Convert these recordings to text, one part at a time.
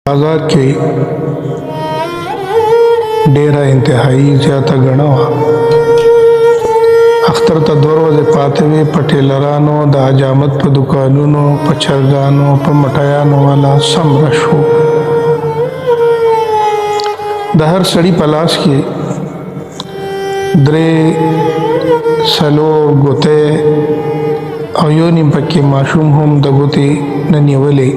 بازار کې ډیره انتهایی زیاته ګڼه وه. اختر ته دوه ورځې پاتې وې، په ټیلرانو، د حجامت په دوکانونو، په چرګانو، په مټیانو والا سم رش و. د هر سړي په لاس کې درې څلور ګوتې او یو نیم پکې ماشوم هم د ګوتې نه نیولې،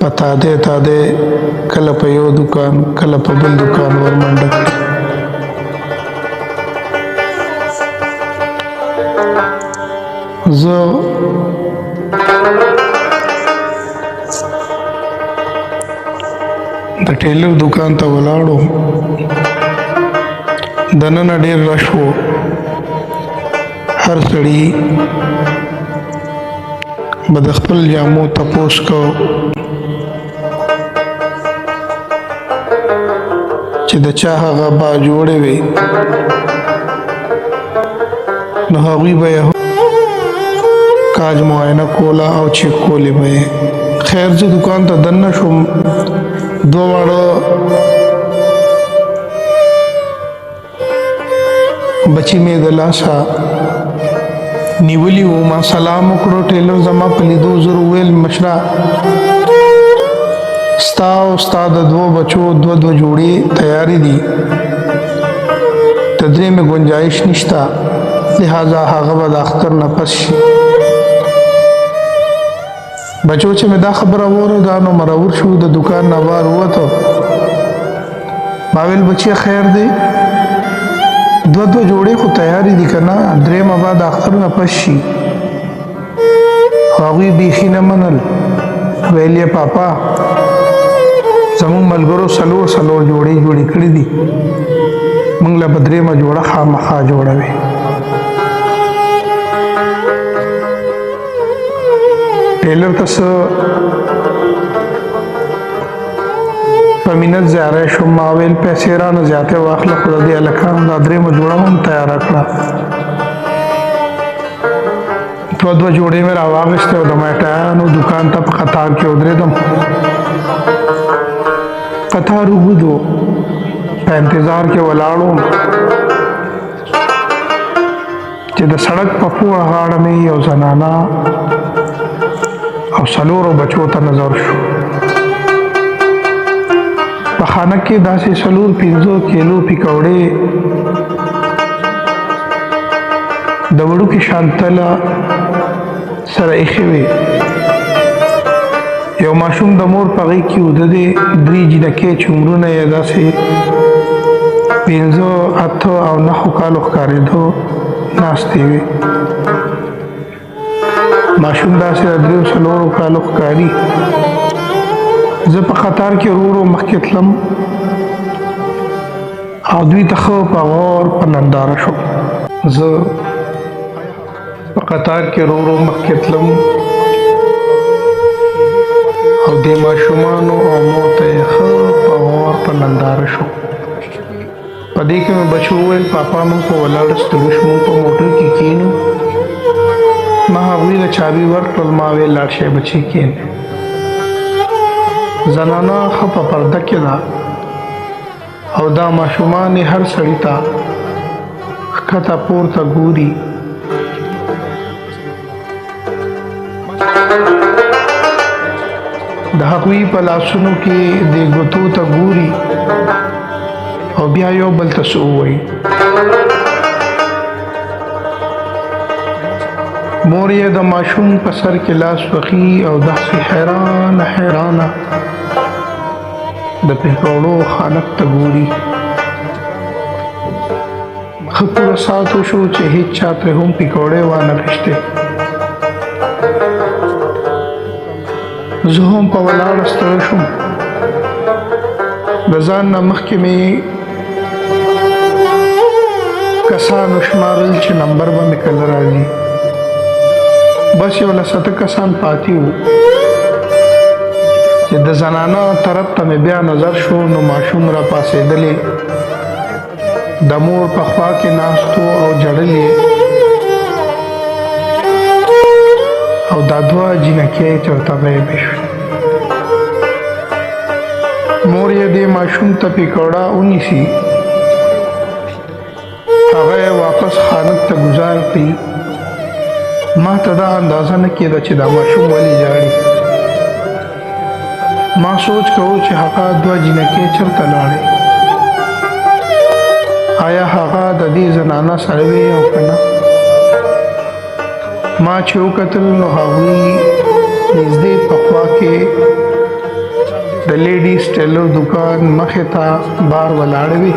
په تاده تاده کله په یو دوکان کله په بل دوکان ورمنډه کړي. زه د ټیلر دوکان ته ولاړو، دننه ډیر رش و. هر سړي به د خپل جامو تپوس کو چې د چا هغه با جوړې وي، نو هغوی به یې کاج معاینه کوله او چیک کولې به یې. خیر، زه دوکان ته دننه شوم، دوه واړه بچی مې د لاسه نیولي وو. ما سلام وکړو، ټیلر زما په لیدو زر وویل، مشره ستا او ستا د دوو بچو دوه دوه جوړې تیارې دي، د درېیمې ګنجایش نشته، لهذا هغه به د اختر نه پس شي. بچو چې مې دا خبره واورېده نو مرور شو، د دوکان نه بار ووته. ما ویل بچیه خیر دی، دوه دوه جوړې خو تیارې دي که نه، درېیمه به د اختر نه پس شي. خو هغوی بیخي نه منل، ویل یې پاپا زموږ ملګرو څلور څلور جوړې جوړې کړې دي، موږ له به درېیمه جوړه خامخا جوړوي. ټیلر ته څه په مینت زیاری شوم، ما ویل پیسې رانه زیاتې واخله، خو د دې هلکانو دا درېیمه جوړه هم تیاره کړه. دوه دوه جوړې مې راواخیستې او د مټایانو دوکان ته په قطار کې ودرېدم. قطار اوږد و، په انتظار کې ولاړ وم چې د سړک په پوړه غاړه مې یو زنانه او څلورو بچو ته نظر شو. په خانه کې داسې څلور پنځه کیلو پکوړې د وړوکي شانتله سره ایښې وې. یو ماشوم د مور په غېږ کې وده دی، درې جینکۍ چې عمرونه یې داسې 5، 8 او 9 کالو ښکارېدو ناستې وې. ماشوم داسې د دریو څلورو کالو ښکاري. زه په قطار کې ورو ورو مخکې تلم او دوی ته ښه په غور په ننداره شوم. زه په قطار کې ورو ورو مخکې تلم او دې ماشومانو او مور ته یې ښه په غور په ننداره شوم. په دې کې مې بچو وویل، پاپا موږ په ولاړه ستړي شو، موږ په موټر کې کینو. ما هغوی له چابي ورکړل، ما ویل لاړ شئ بچي کینئ. زنانه ښه په پرده کې ده او دا ماشومان یې هر سړي ته ښکته پورته ګوري. د هغوی په لاسونو کې د ګوتو ته ګوري او بیا یو بل ته څه ووایي. مور یې د ماشوم په سر کې لاس وهي او داسې حیرانه حیرانه د پکوړو خانک ته ګوري. ښه پوره ساعت وشو چې هیڅ چا ترې هم پکوړې وانه خیستې. زه هم په ولاړه ستړی شوم. د ځان نه مخکې مې کسان وشمارل چې نمبر به مې کله راځي. بس یو لس اته کسان پاتې وو چې د زنانه طرف ته مې بیا نظر شو، نو ماشوم را پاڅېدلی د مور په خوا کې ناست و او ژړل یې، او دا دوه جینکۍ چېرته غیبې شوې. یې دې ماشوم ته پیکوړه ونیسي، هغه یې واپس خانک ته ګزار کړي. ما ته دا اندازه نه کېده چې دا ماشوم ولې ژاړي. ما سوچ کوو چې هغه دوه جینکې چېرته لاړې، آیا هغه د دې زنانه سره وې او که نه؟ ما چې وکتل نو هغوی نږدې په خوا کې د لیډیز ټیلر دکان مخې ته بار ولاړې وې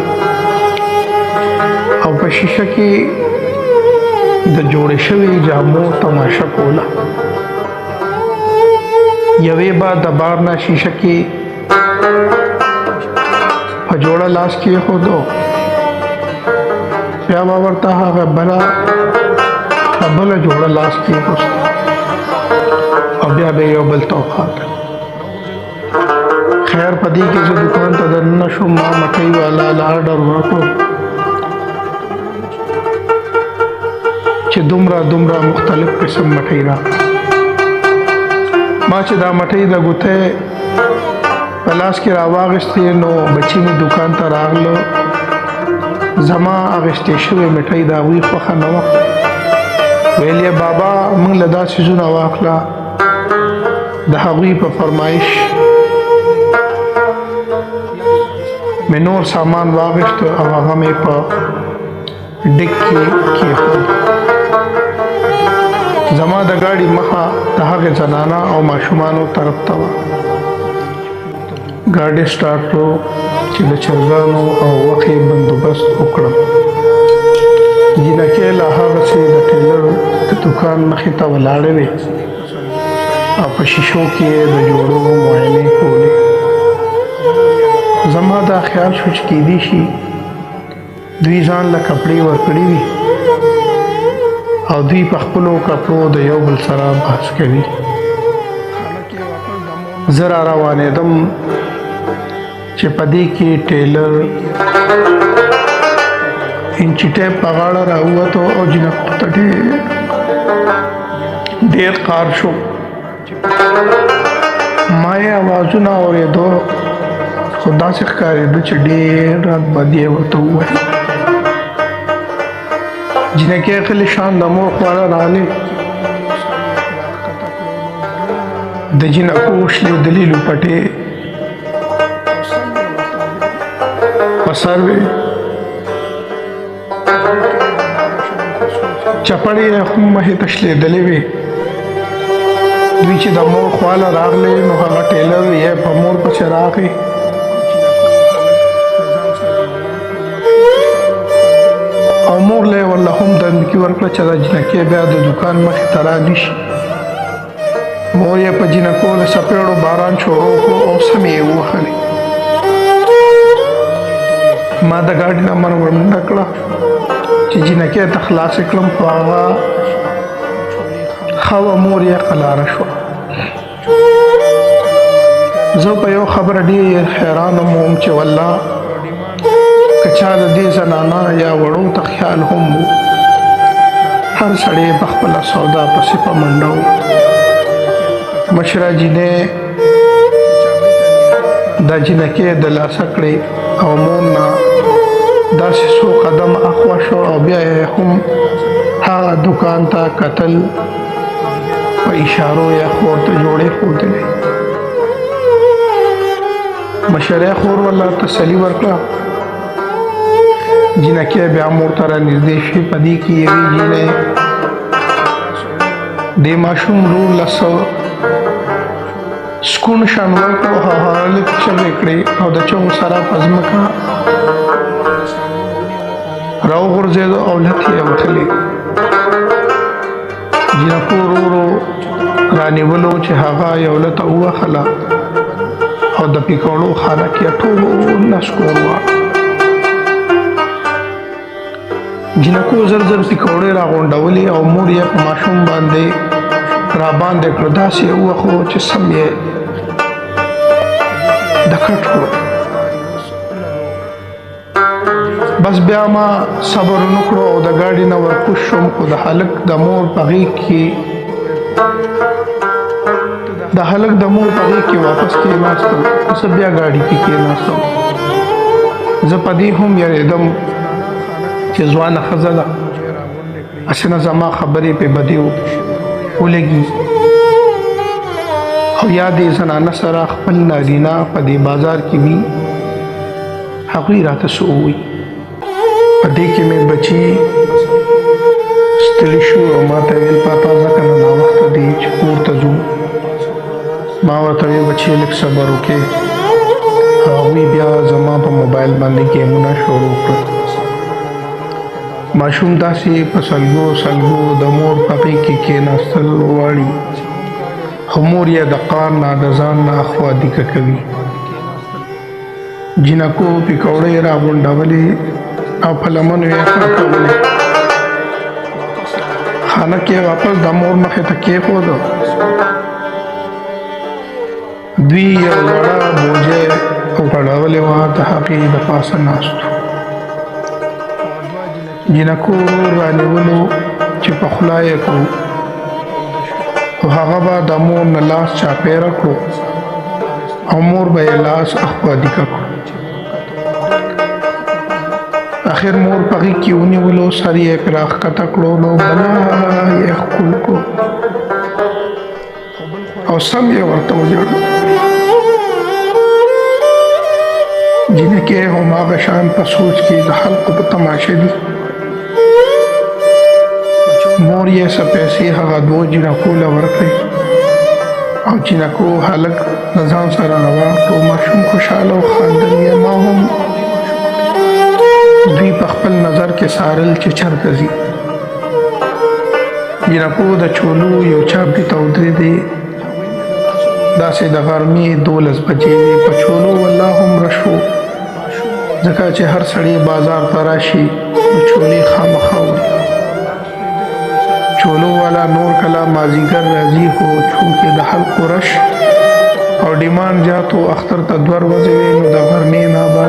او په شیشه کې د جوړې شوې جامو تماشه کوله. یوې به د بار نه شیشه کې په جوړه لاس کېښودو، بیا به ورته هغه بله په بله جوړه لاس کېښوسته او بیا به یو بل ته وخاندل. خیر، په دې کې زه دکان ته دننه شوم. ما مټۍ والا له ارډر ورکړو چې دومره دومره مختلف قسم مټۍ راکړه. ما چې دا مټۍ د ګوتې په لاس کې راواغستې نو بچی مې دکان ته راغلو. زما اغشتې شوې مټۍ د هغوی خوښه نه وه. ویل یې بابا موږ له دا څیزونه واخله. د هغوی په فرمایش مې نور سامان واغشت او هغه مې په ډک کې کېښود. زما د ګاډي مخه د هغې زنانه او ماشومانو طرف ته وه. ګاډی سټارټ کړو چې د چرګانو او غوښې بندوبست وکړم. جینکۍ لا هغسې د ټیلر د دوکان مخې ته ولاړې وې او په شیشو کې یې د جوړو معاینې کولې. زما دا خیال شو چې کیدی شي دوی ځان له کپړې ورکړي وي او دوی په خپلو کپړو د یو بل سره بحث کوي. زه را روانېدم چې په دې کې ټیلر انچي ټیپ په غاړه راووتو او جینکو ته ډېر ډېر قار شو. ما یې اوازونه اورېدو خو داسې ښکارېده چې ډېر رد بد یې ورته وویل. جینکۍ غلې شان د مور خواله راغلې. د جینکو شلېدلې لوپټې په سر وې، چپړې یې هم مخې ته شلېدلې وې. دوی چې د مور خواله راغلې نو هغه ټیلر یې په مور پسې راغی. او مور له یې ورله هم دمکي ورکړه چې دا جینکۍ بیا د دوکان مخې ته را نه شي. مور یې په جینکو د څپېړو باران شروع کړو او سمې یې ووهلې. ما د ګاډي نه مر ورمنډه کړه چې جینکۍ ته خلاصې کړم، خو هغه ښه وه، مور یې قلاره شوه. زه په یو خبره ډېر حیران وم چې والله که چا د دې زنانه یا وړو ته خیال هم وو، هر سړی په خپله سودا پسې په منډه و. مشره جینۍ دا جینکۍ د لاسه کړې او مور نه داسې څو قدم اخوا شو او بیا یې هم هغه دکان ته کتل، په اشارو یې خور ته جوړې ښودلې. مشرې خور ورله تسلي ورکړه. جینکۍ بیا مور ته رانږدې شوې. په دې کې یوې جینۍ دې ماشوم ورور له څه سکون شان ورکړ او هغه لږ چغې کړې او د چغو سره په ځمکه راوغورځېده او لتې یې وهلې. جینکو ورو ورو رانیولو چې هغه یو لته ووهله او د پیکوړو خانک یې ټول نسکور واړ. جینکو زر زر پیکوړې راغونډولې او مور یې په ماشوم باندې را باندې کړو، داسې یې ووهو چې سم یې د کټ کړو. بس بیا ما صبر ونه کړو او د ګاډي نه ورکوز شوم، خو د هلک د مور په غېږ کې د هلک د مور په غېږ کې واپس کېناستم، زه بیا ګاډي کې کېناستم. زه په دې هم یریدم چې ځوانه ښځه ده، هسې نه زما خبرې پې بدې ولګي او یا دې زنانه سره خپل نارینه په دې بازار کې وي، هغوی راته څه ووایي. په دې کې مې بچي ستړي شو او ما ته ویل پاپا ځکه نه ناوخته دی چې کور ته ځو. ما ورته ویل بچي لږ صبر وکړئ. هغوی بیا زما په موبایل باندې ګیمونه شروع کړل. ماشوم داسې په سلګو سلګو د مور په غېږ کې کېناستل غواړي، خو مور یې د قار نه د ځان نه اخوا دیکه کوي. جینکو پکوړې راغونډولې او په لمنو یې پاکولې. خانک یې واپس د مور مخې ته کېښود. دوی یو زړه بوجۍ غوړولې وه، د هغې د پاسه ناست وو. جینکو ورور رانیولو چې په خوله یې کړو، خو هغه به د مور نه لاس چاپېره کړو او مور به یې لاس اخوا دیکه کړو. اخر مور په غېږ کې ونیولو، سر یې پرې راښکته کړو، نو بلا یې ښکل کړو او سم یې ورته وژړل. جینکې هماغه شان په سوچ کې د خلکو په تماشه دي. مور یې څه پیسې هغه دوو جینکو له ورکړې او جینکو هلک د ځان سره روان کړو. ماشوم خوشحاله او خندل یې. ما هم دوی په خپل نظر کې څارل چې چېرته ځي. جینکو د چولو یو چابي ته ودرېدې. داسې د غرمې 12 بجې وې. په چولو والله هم رش و، ځکه چې هر سړی بازار ته راشي نو چولې خامخا وړي. چولو والا نور کله مازیګر راځي، خو چونکې د خلکو رش او ډیمانډ زیات و، اختر ته 2 ورځې وې، نو د غرمې نه به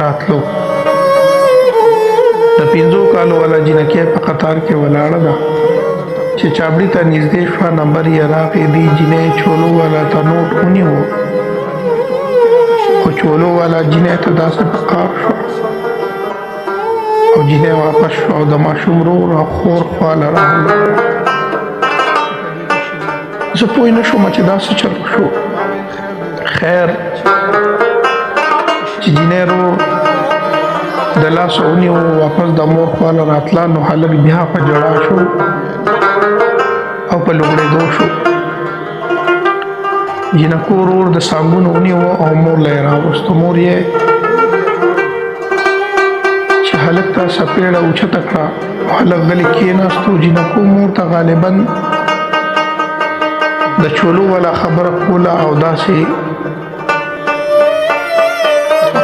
راتلو. د 5 کالو والا جینکۍ په قطار کې ولاړه ده چې چابړي ته نږدې شوه، نمبر یې راغی. دې جینۍ چولو والا ته نوټ ونیو، خو چولو والا جینۍ ته داسې په قار شوه او جینۍ واپس شوه او د ماشوم ورور او خور خواله راغله. زه پوه نه شوم چې دا څه چل شو. خیر چې جینۍ ورور د لاسه ونیو، واپس د مور خواله راتله، نو هلک بیا په ژړا شو او په لوغړېدو شو. جینکو ورور د څانګونو ونیو او مور له یې راوستو. مور یې چې هلک ته څپېړه اوچته کړه، هلک غلی کېناستو. جینکو مور ته غالبا د چولو والا خبره کوله او داسې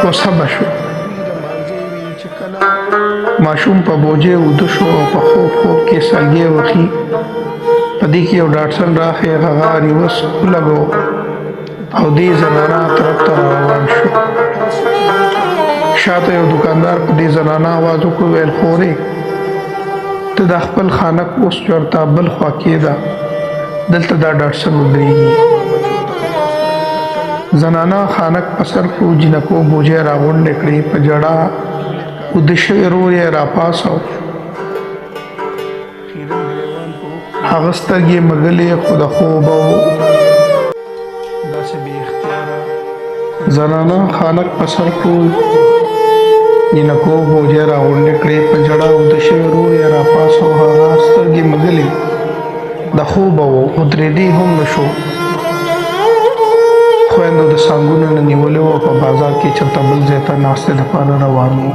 غوسه به شو. ماشوم په بوجۍ ویده شو او په خوب خوب کې سلګۍ وهي. په دې کې یو ډاټسن راغی، هغه ریوس ولګو او دې زنانه طرف ته روان شو. شاته یو دکاندار په دې زنانه आवाز وکړ، ویل خورې ته د خپل خانک اوس چېرته بل خوا کېده، دلته دا ډاټسن ودرېږي. زنانه خانک په سر کړو، جینکو بوجۍ راغونډې کړې، په ژړا ویده شوی ورور یې راپاڅاو. هغه سترګې مږلې خو د خوبه و. زنانه خانک په سر کړو، جینکو بوجۍ راغونډې کړې، په ژړا ویده شوی ورور یې راپاڅاو. هغه سترګې مږلې د خوبه و، خو درېدی هم نه شو. خویندو د څانګونو نه نیولې وو او په بازار کې چېرته بل ځای ته ناستې دپاره روان وو.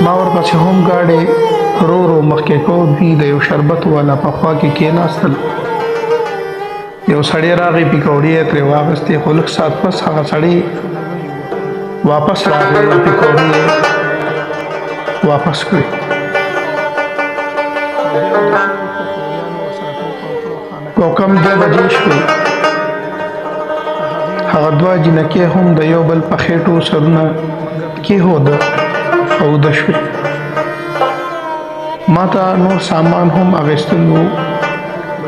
ما ورپسې هم ګاډی رو رو مخکې کو. دوی د یو شربت والا په خوا کې کېناستل. یو سړی راغی، پکوړې یې ترې واخیستې، خو لږ ساعت پس هغه سړی واپس راغی او پکوړې یې واپس کړې. کوکم 2 بجې شوې. هغه 2 جینکۍ هم د یو بل په خېټو سرونه کېښوده او ویده شوې. ما ته نور سامان هم اخیستل وو.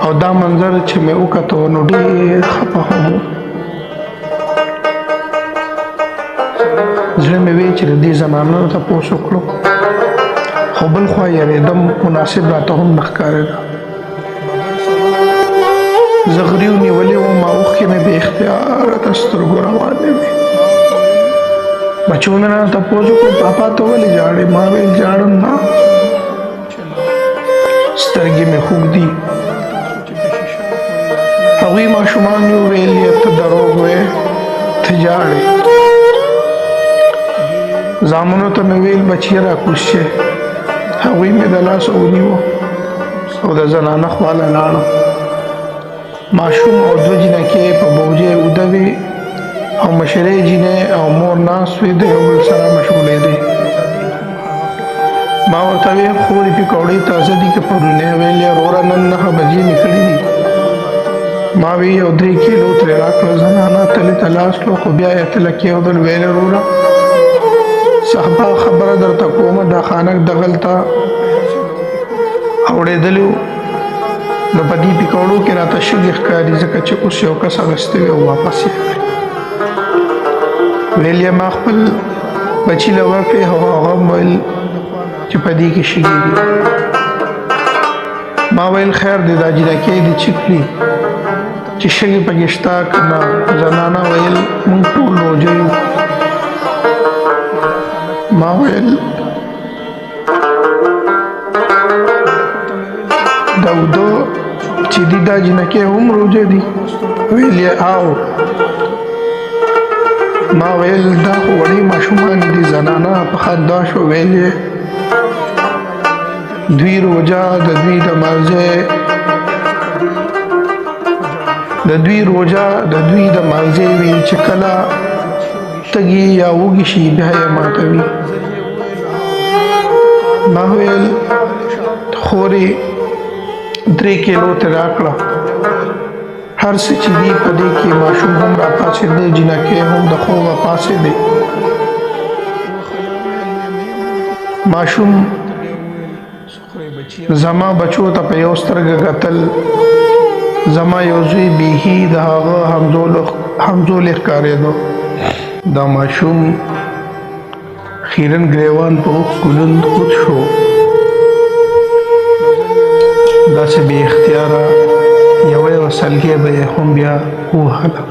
او دا منظر چې مې وکتو نو ډېر خپه هم وم. زړه مې وی چې د دې زنانو نه تپوس وکړو، خو بل خوا یریدم، مناسب راته هم نه ښکارېده. زه غریو نیولې وم، اوښکې مې بې اختیاره تر سترګو روانې وې. بچو مې نه تپوس وکړو، پاپا ته ولې ژاړې؟ ما ویل ژاړم نه، سترګې مې خوږ دي. هغوی ماشومان یې وویل ته دروغ وې، ته ژاړې. زامنو ته مې ویل بچیه راکوز شئ. هغوی مې د لاسه ونیو او د زنانه خواله لاړم. ماشوم او دوه جینکې په بوجۍ اوده وې او مشرې جینۍ او مور ناست وې، د یو بل سره مشغولېدې. ما ورته ویل خورې پکوړې تازه دي که پرونی؟ ویل یې وروره نن 9 بجې مې کړي دي. ما وی یو 3 کیلو ترې راکړه. زنانه تلې ته لاس کړو، خو بیا یې تله کېښودل. ویل یې وروره صحبا خبره درته کومه، دا خانک دغلته اوړېدلی و، نو په دې پکوړو کې راته شګې ښکاري، ځکه چې اوس یو کس اخیستی وي او واپس یې کړی. ویل یې ما خپل بچي له ورکړې او هغه هم ویل چې په دې کې شګې دي. ما ویل خیر دی، دا جینکۍ دې چک کړي چې شګې پکې شته که نه. زنانه ویل موږ ټول روژه یو. ما ویل دا اوده چې دي دا جینکۍ هم روژه دي؟ ویل یې آو. ما ویل دا خو وړې ماشومان دي. زنانه په خندا شو. ویل یې دوی روژه د دوی د مرضۍ د دوی روژه د دوی د مرضۍ وي، چې کله تږي یا وږي شي بیا یې ماتوي. ما ویل خورې 3 کیلو ترې راکړه، هر څه چې دي په دې کې ماشوم هم راپاڅېده، جینکۍ هم د خوبه پاڅېدې. ماشوم زما بچو ته په یو سترګه کتل. زما یو زوی بیخي د هغه همزولی ښکارېده. دا ماشوم خیرن ګریوان په اوښکو لوند کوت شو، داسې بې اختیاره یوه یوه سلګۍ به یې هم بیا ووهله.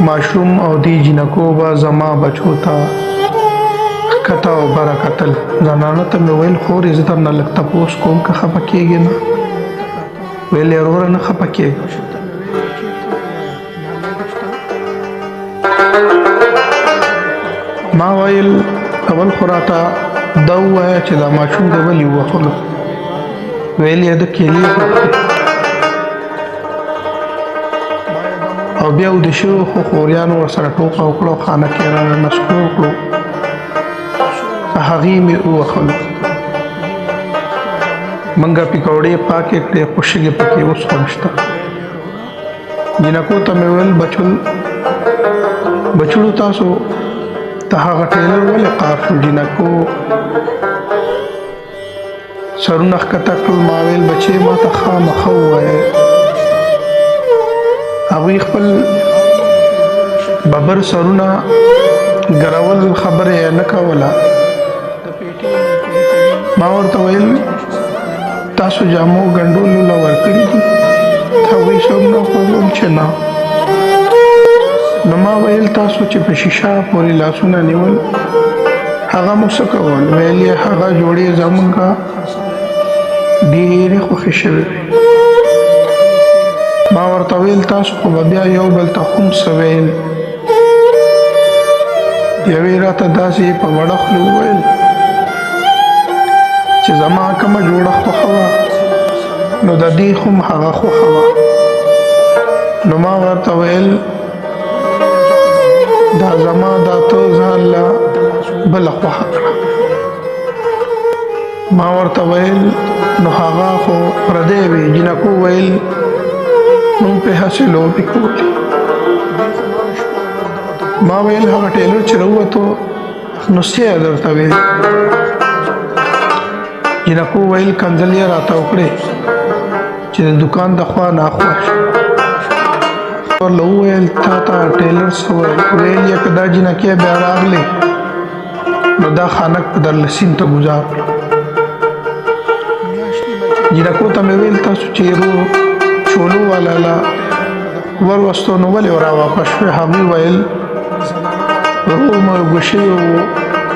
ماشوم او دې جینکو به زما بچو ته ښکته او بره کتل. زنانه ته مې ویل خورې زه درنه لږ تپوس کوم که خفه کېږې نه؟ ویل یې وروره نه خفه کېږم. ما ویل اول خو راته دا ووایه چې دا ماشوم دې ولې ووهلو؟ ویل یې د کیلې غوښتې او بیا ویده شوی، خو خوریانو ورسره ټوقه وکړه او خانک یې رانه نسکور کړو، په هغې مې ووهلو. منګه پکوړې پاکې کړې، خو شګې پکې اوس هم شته. جینکو ته مې ویل بچړو تاسو ته هغه ټیلر ولې قار شو؟ جینکو سرونه ښکته کړل. ما ویل بچې ما ته خامخا ووایه. هغوی خپل ببر سرونه ګرول، خبره یې نه کوله. ما ورته ویل تاسو جامو ګنډولو له ورکړي دي؟ هغوی سرونه ښودل چې نه. نو ما ویل تاسو چې په شیشه پورې لاسونه نیول هغه مو څه کول؟ ویل یې هغه جوړې زمونږ ډېرې خوښې شوې وې. ما ورته ویل تاسو خو به بیا یو بل ته هم څه ویل؟ یوې راته داسې په وړه خوله وویل چې زما کومه جوړه خوښه وه نو د دې هم هغه خوښه وه. نو ما ورته ویل دا زما دا ته ځان له بله خوښه کړه. ما ورته ویل نو هغه خو پردی وي. جینکو ویل مونږ پرې هسې لوبې کولې. ما ویل هغه ټیلر چې راووتو نو څه یې درته ویل؟ جینکو ویل کنځل یې راته وکړې چې د دوکان د خوا نه اخوا شي. ورله وویل تا ته ټیلر څه ویل؟ ویل یې که دا جینکۍ بیا راغلې نو دا خانک په درله سیند ته ګوزار کړه. جینکو ته مې ویل تاسو چې رو چولو والا له ور وستو نو ولې را واپس شوې؟ هغوی ویل ورور مو اوږه شوی و،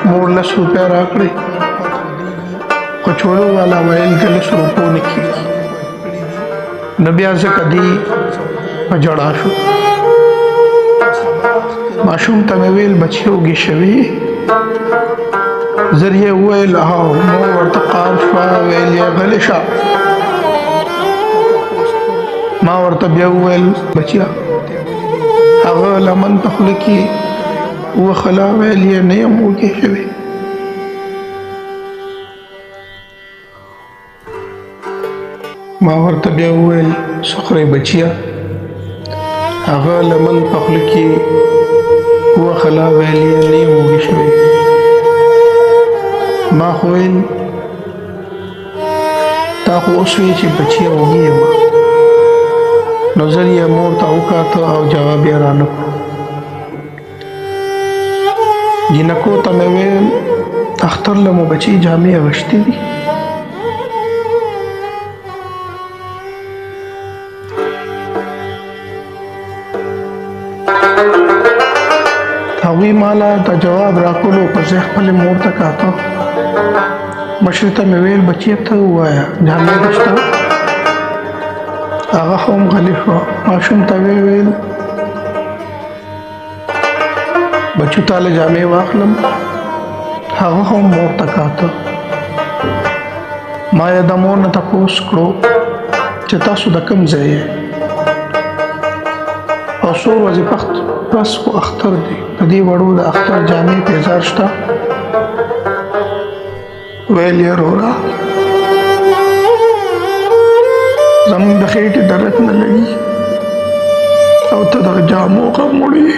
مور لس روپۍ راکړې، خو چولو والا ویل د لسو روپو نه کېږي. نو بیا ځکه دی په ژړا شو. ماشوم ته مې ویل بچی اوږې شوې؟ زر یې وویل هو. مور ورته قار شوه، ویل یې غلې شه. ما ورته بیا وویل بچیا، هغه لمن په خوله کې وخلا، ویل یې نه یم اوږې شوې. ما ورته بیا وویل څه خورې بچیه؟ هغه لمن په خوله کې وخلا، ویل یې نه یم اوږې شوې. ما خو ویل تا خو اوس وی چې بچیه اوږې یم. نو زر یې مور ته وکاته او جواب یې رانه کړو. جینکو ته مې ویل اختر له مو بچي جامې اغوستې دي؟ هغوی ماله د جواب راکولو په ځای خپلې مور ته کاته. مشر ته مې ویل بچیه ته ووایه جامې دې شته؟ هغه هم غلی شوه. ماشوم ته ویې ویل بچو ته له جامې واخلم؟ هغه هم مور ته کاته. ما یې د مور نه تپوس کړو چې تاسو د کوم ځای یې او څو ورځې پس خو اختر دی، د دې وړو د اختر جامې پیزار شته؟ ویل یې روره زموږ د خېټې درک نه لګي او ته د جامو غم وړې.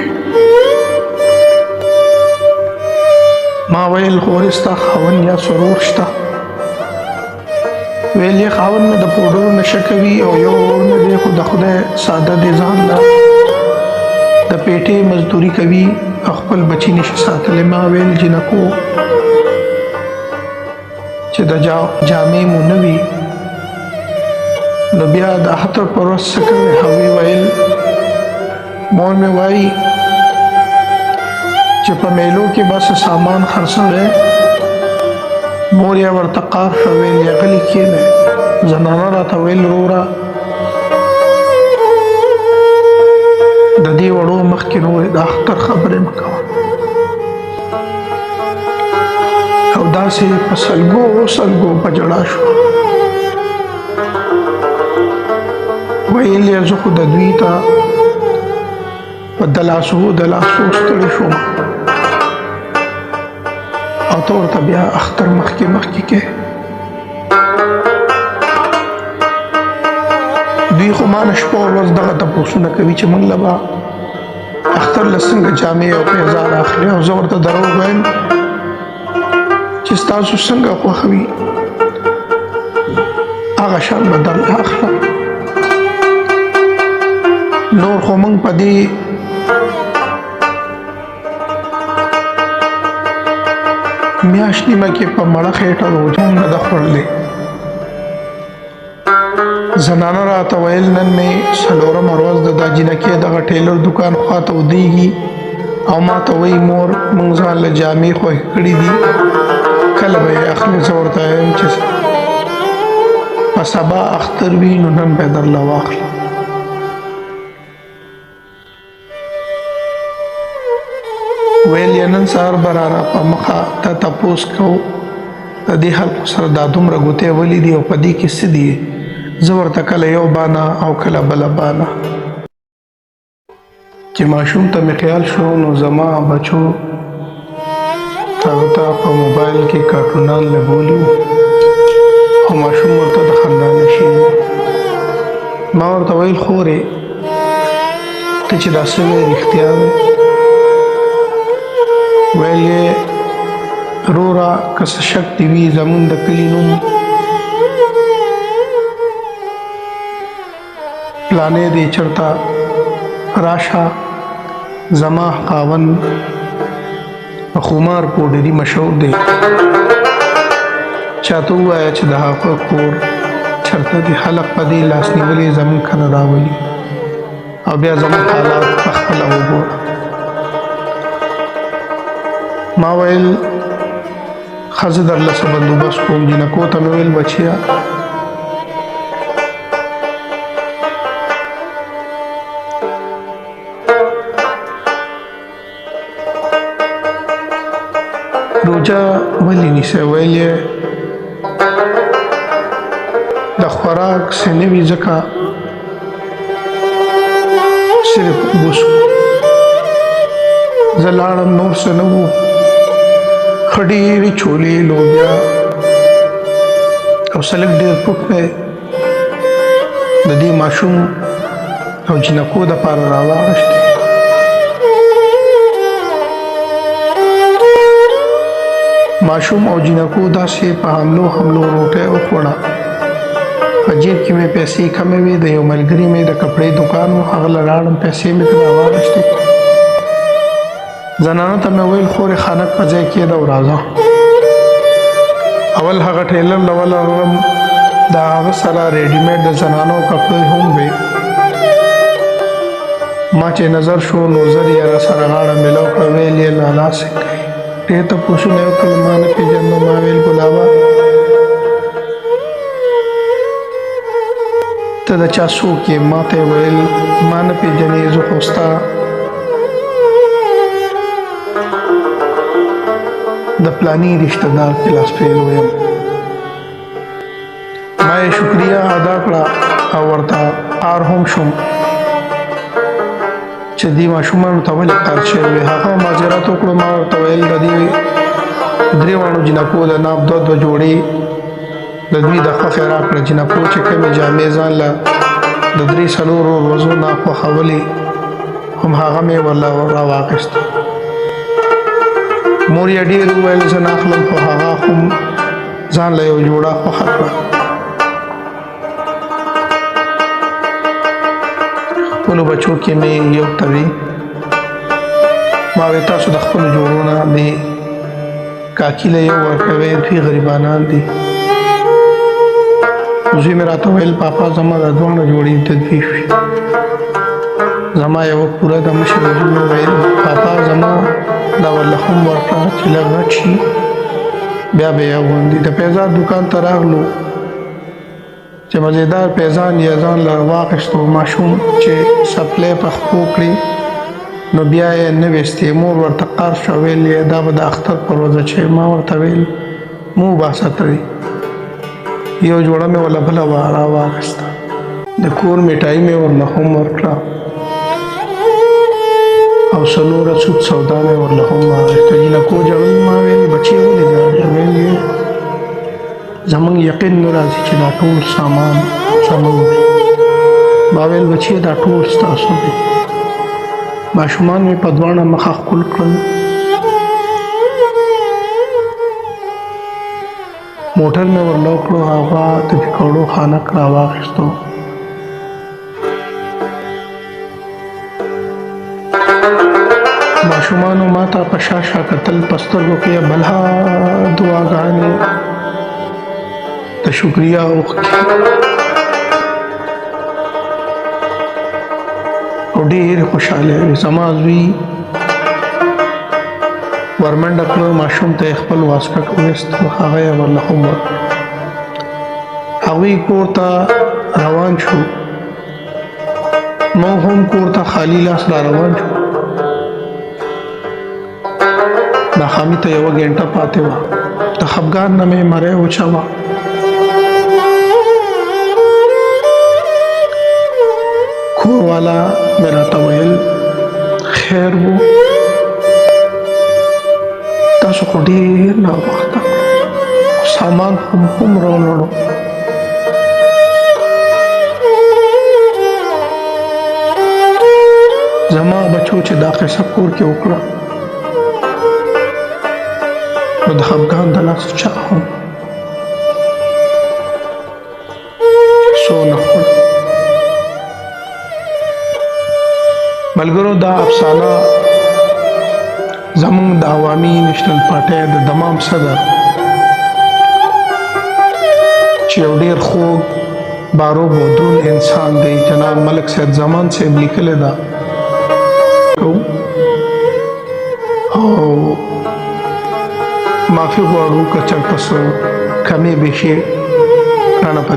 ما ویل خورې ستا خاوند یا سرور شته؟ ویل یې خاوند مې د پوډرو نشه کوي او یو ورور مې دی خو د خدای ساده دی، ځان له د پیټې مزدوري کوي او خپل بچي نشي ساتلی. ما ویل جینکو چې د جامې مو نه وي نو بیا د اختر پر ورځ څه کوې؟ هغوی ویل مور مې وایي چې په میلو کې به څه سامان خرڅوی. مور یې ورته قار شوه، ویل یې غلي کښېنئ. زنانه راته ویل وروره د دې وړو مخکې نورې د اختر خبرې مه کوه. او داسې په سلګو سلګو په ژړا شوه. ویل یې زه خو د دوی ته په دلاسو دلاسو ستړی شوم او ته ورته بیا اختر مخکې مخکې کې. دوی خو ما نه شپه ورځ دغه تپوسونه کوي چې موږ له به اختر له څنګه جامې او پیزار اخلي، او زه ورته دروغ وایم چې ستاسو څنګه خوښه وي هغه شان به درله اخلم. نور خو موږ په دې میاشت نیمه کې په مړه خېټه روژه هم نه ده خوړلې. زنانه راته ویل نن مې څلورمه ورځ ده دا جینکۍ دغه ټیلر دوکان خواته ودرېږي او ما ته وایي مور موږ ځان له جامې خوښې کړې دي، کله به یې اخلې؟ زه ورته وایم چې په سبا اختر وي نو نن به یې درله واخلم. ویل یې نن سهار به را په مخه ته تپوس کوو د دې خلکو سره دا دومره ګوتې ولې دي او په دې کې څه دي؟ زه ورته کله یو بانه او کله بله بانه. چې ماشوم ته مې خیال شو نو زما بچو هغه ته په موبایل کې کارټونان لګولي وو او ماشوم ورته د خندا نه شي. ما ورته ویل خورې ته چې دا څه وایې رښتیا دی؟ ویل یې روره که څه شک دې وي زمونږ د کلي نوم پلانې دی، چرته راشه، زما خاوند په خمار پوډري مشهور دی، چاته ووایه چې د هغه کور چرته دی، خلک په دې لاس نیولې زمونږ کره راولي او بیا زمونږ حالات په خپله وګوره. ما ویل ښه زه درله څه بندوبست کوم. جینکو ته مې ویل بچیه روژه ولې نیسئ؟ ویل یې د خوراک څه نه وي ځکه صرف اوبه څښو. زه لاړم، نور څه نه وو، ښه ډېرې چولې، لوبیا او څه لږ ډېر پوټ مې د دې ماشوم او جینکو دپاره راواغېستې. ماشوم او جینکو داسې په حملو حملو روټۍ وخوړه. په جیب کې مې پیسې کمې وې، د یو ملګري مې د کپړې دکان و، هغه له لاړم، پیسې مې ترې راواغېستې. زنانه ته مې ویل خورې خانک په ځای کېده او راځه. اول هغه ټیلر له ولرم، د هغه سره ریډیمیډ د زنانو کپړې هم وې. ما چې نظر شو نو زر یې را سره غاړه میلاو کړه، ویل یې لالا څنګه یې؟ ډېر تپوسونه یې وکړل، ما نه پېژندو. ما ویل ګلابه ته د چا څوک یې؟ ما ته یې ویل ما نه پېژنې، زه خو ستا د پلاني رشته دار کلاس پیلو یم. ما یې شکریه ادا کړه او ورته قار هم شوم چې دې ماشومانو ته ولې قار شوی وي. هغه معذرت وکړو. ما ورته ویل د دې درې واړو جینکو د ناپ دوه دوه جوړې د دوی د خوښې راکړه. جینکو چې کومې جامې ځان له د درې څلورو ورځو نه خوښولې هم هغه مې ورله راواخیسته. مور یې ډېر وویل زه نه اخلم، خو هغه هم ځان له یو جوړه خوښه کړه. خپلو بچو کې مې یو ته وی، ما وی تاسو د خپلو جوړو نه دې کاکي له یو ورکوي، دوی غریبانان دي. زوی مې راته ویل پاپا زما د دواړو جوړې د دوی شوې، زما یوه پوره د مشر زوی مې ویل پاپا زما دا ورله هم ورکړه چې لږ غټ شي بیا به یې اغوندي. د پیزار دوکان ته راغلو چې مزیدار پیزان یې ځان له واخیستو. ماشوم چې څپلۍ په خپو کړې نو بیا یې نه ویستې. مور ورته قار شوه، ویل یې دا به د اختر پر ورځ چې ما ورته ویل مو وباسه ترې. یو جوړه مې ورله بله راواخیسته. د کور میټایي مې ورله هم ورکړه او څه نوره سود سودا مې ورله هم واخیسته. جینکو ژړل، ما ویل بچې ولې ژاړې؟ ویل یې زمونږ یقین نه راځي چې دا ټول سامان زمونږ دی. ما ویل بچې دا ټول ستاسو دی. ماشومان مې په دواړه مخه ښکل کړل. موټر مې ورله وکړو، هغه د پکوړو خانک راواخیستو. ماشومانو ما ته په شا شا کتل، په سترګو کې یې بلها دعاګانې د شکریا اوښکې او ډېرې خوشحاله وې. زما زوی ورمنډه کړه، ماشوم ته یې خپل واسکټ وویست، هغه یې ورله هم ورکړ. هغوی کور ته روان شو، موږ هم کور ته خالي لاس را روان شو. ماښامي ته یوه ګنټه پاتې وه، د خفګان نه مې مرۍ وچه وه. کور والا مې راته ویل خیر وو، تاسو خو ډېر ناوخته سامان هم هم راوړو. زما بچو چې دا قصه کور کې وکړه نو د خفګان د لاسه چا هم سو نه خوړه. ملګرو، دا افسانه زمونږ د عوامي نېشنل پارټۍ د دمام صدر، چې یو ډیر خوږ، باروب او دروند انسان دی، جناب ملک سید زمان صاحب لیکلې ده او معافي غواړو که چېرته څه کمې بیشې رانه په